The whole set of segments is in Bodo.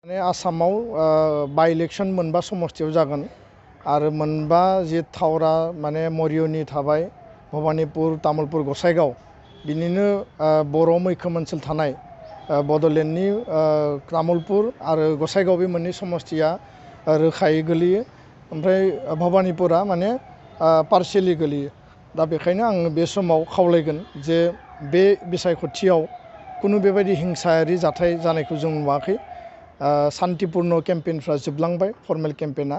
माने आसामाव बाइ इलेक्शन मोनबा समस्तियाव जागोन आरो मोनबा जे थावरा माने मरियनि थाबाय भबानिपुर तामुलपुर गसाइगाव बिनिनो बर' मैखोम ओनसोल थानाय बड'लेण्डनि तामुलपुर आरो गसाइगाव बे मोननै समस्तिया रोखायै गोलैयो ओमफ्राय भबानिपुरा माने पार्शियेलि गोलैयो। दा बेखायनो आं बे समाव खावलायगोन जे बे बिसायख'थियाव कुनु बेबायदि हिंसायारि जाथाय जानायखौ जों नुवाखै। शान्तिपूर्ण केम्पेइनफ्रा जोबलांबाय फर्मेल केम्पेइना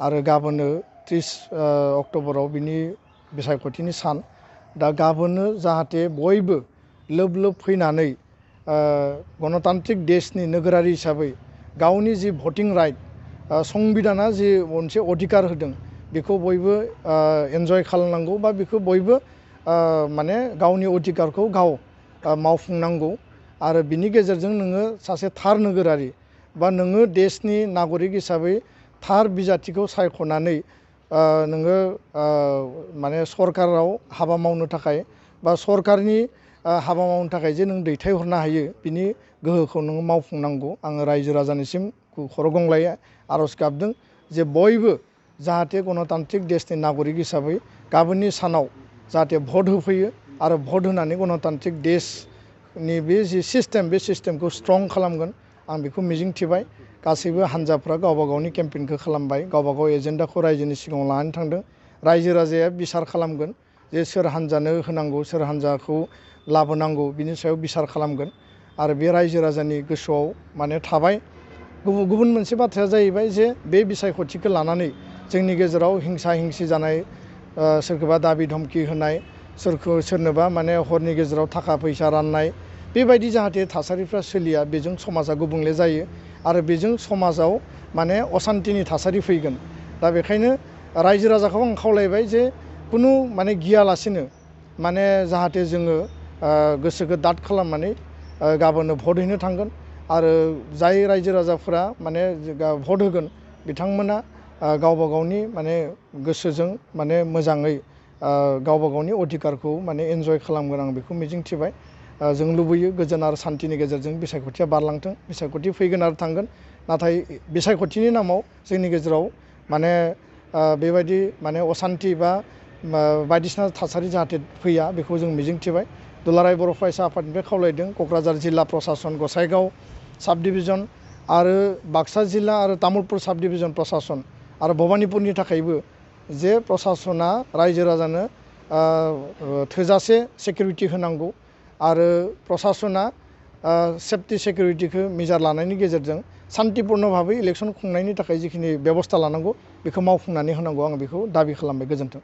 आरो गाबोनो 30 अक्ट'बराव बिनि बिसायख'थिनि सान। दा गाबोनो जाहाथे बयबो लोब लोब फैनानै गणतान्त्रिक देशनि नोगोरारि हिसाबै गावनि जि भटिं राइट संबिधाना जि मोनसे अधिकार होदों बेखौ बयबो एन्जय खालामनांगौ बा बेखौ बयबो माने गावनि अधिकारखौ गाव मावफुंनांगौ आरो बिनि गेजेरजों नोङो सासे थार नोगोरारि बा नोङो देशनि नागरिक हिसाबै थार बिजाथिखौ सायख'नानै नोङो माने सरकाराव हाबा मावनो थाखाय बा सरकारनि हाबा मावनो थाखाय जे नों दैथायहरनो हायो बिनि गोहोखौ नोङो मावफुंनांगौ। आङो रायजो राजानिसिम खर' गंग्लायै आर'ज गाबदों जे बयबो जाहाथे गणतान्त्रिक देशनि नागरिक हिसाबै गाबोननि सानाव जाहाथे भट होफैयो आरो भट होनानै गणतान्त्रिक देशनि बे जि सिस्टेम बे सिस्टेमखौ स्ट्रं खालामगोन आं बेखौ मिजिंथिबाय। गासैबो हान्जाफ्रा गावबा गावनि केम्पेइनखौ खालामबाय, गावबा गाव एजेन्डाखौ रायजोनि सिगाङाव लानानै थांदों। रायजो राजाया बिसार खालामगोन जे सोर हान्जानो होनांगौ सोर हान्जाखौ लाबोनांगौ बिनि सायाव बिसार खालामगोन आरो बे रायजो राजानि गोसोआव माने थाबाय। गुबुन मोनसे बाथ्राया जाहैबाय जे बे बिसायख'थिखौ लानानै जोंनि गेजेराव हिंसा हिंसि जानाय, सोरखौबा दाबि धमखि होनाय, सोरनोबा माने हरनि गेजेराव थाखा फैसा राननाय, बेबायदि जाहाथे थासारिफ्रा सोलिया, बेजों समाजा गुबुंले जायो आरो बेजों समाजाव माने असान्तिनि थासारि फैगोन। दा बेखायनो रायजो राजाखौ आं खावलायबाय जे कुनु माने गियालासेनो माने जाहाथे जोङो गोसोखौ दाद खालामनानै गाबोनो भट हैनो थांगोन आरो जाय रायजो राजाफोरा माने भट होगोन बिथांमोना गावबा गावनि माने गोसोजों माने मोजाङै गावबा गावनि अधिकारखौ माने एन्जय खालामगोन आं बेखौ मिजिंथिबाय। जों लुबैयो गोजोन आरो सान्तिनि गेजेरजों बिसायख'थिया बारलांथों। बिसायख'थि फैगोन आरो थांगोन, नाथाय बिसायख'थिनि नामाव जोंनि गेजेराव माने बेबायदि माने असान्ति बा बायदिसिना थासारि जाहाथे फैया बेखौ जों मिजिंथिबाय। दुलाराय बर' फरायसा आफादनिफ्राय खावलायदों क'क्राझार जिल्ला प्रसासन, गसाइगाव साब डिभिजन आरो बाक्सा जिल्ला आरो तामुलपुर साब डिभिजन प्रसासन आरो भबानिपुरनि थाखायबो जे प्रसासना रायजो राजानो थोजासे सिकिउरिटि होनांगौ आरो प्रसासना सेफ्टि सिकिउरिटिखौ मिजार लानायनि गेजेरजों शान्तिपूर्ण भाबै इलेक्सन खुंनायनि थाखाय जिखिनि बेबस्था लानांगौ बेखौ मावफुंनानै होनांगौ आं बेखौ दाबि खालामबाय। गोजोन्थों।